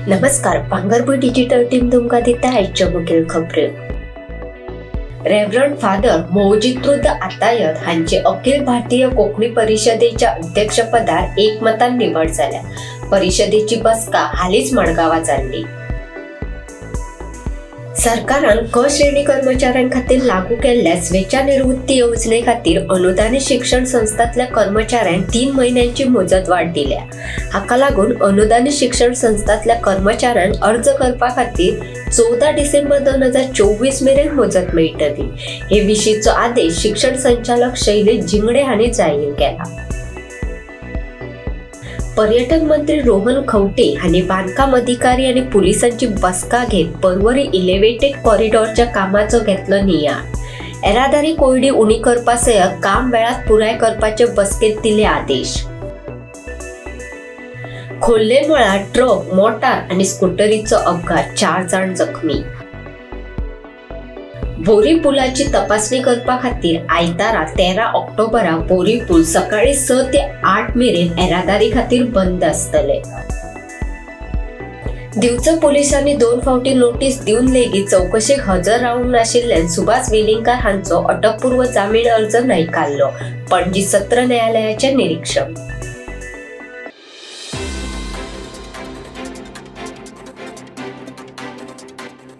नमस्कार, भांगरभूंय digital team तुमकां दिता आयच्यो मुखेल खबऱ्यो. रेव्हरंड फादर मोजित्रुद आतायत हांची अखिल भारतीय कोंकणी परिशदेच्या अध्यक्षपदार एकमतान निवड जाल्या. परिशदेची बसका हालींच मडगांवां जाल्ली. सरकारान क श्रेणी कर्मचाऱ्यां खातीर लागू केल्ल्या स्वेच्छा निवृत्ती येवजणे खातीर अनुदानीत शिक्षण संस्थांतल्या कर्मचाऱ्यांक 3 म्हयन्यांची मुजतवाड दिल्या. हाका लागून अनुदानीत शिक्षण संस्थांतल्या कर्मचाऱ्यांक अर्ज करपा खातीर 14 डिसेंबर 2024 मेरेन मुजत मेळटली. हे विशींचो आदेश शिक्षण संचालक शैलेश झिंगडे हांणी जाहीर केला. पर्यटन मंत्री रोहन खंवटे हांणी बांदकाम अधिकारी आनी पुलिसांची बसका घेत पर्वरी इलेव्हेटेड कॉरिडॉरच्या कामाचो घेतलो नियाळ. येरादारी कोंयडी उणी करपा सयत काम वेळात पुराय करपाचे बसकेत दिले आदेश. खोर्ले मळार ट्रक, मोटार आनी स्कुटरीचो अपघात, 4 जाण जखमी. बोरी पुलाची तपासणी करपा खातीर आयतारा 13 ऑक्टोबराक बोरी पूल सकाळी 6 ते 8 मेरेन येरादारी खातीर बंद आसतले. दिवचल पोलिसांनी 2 फावटी नोटीस दिवन लेगीत चवकशेक हजर रावंक नाशिल्ल्यान सुभाष वेलिंगकार हांचो अटकपूर्व जामीन अर्ज न्हयकारलो. पणजी सत्र न्यायालयाचें निरीक्षण.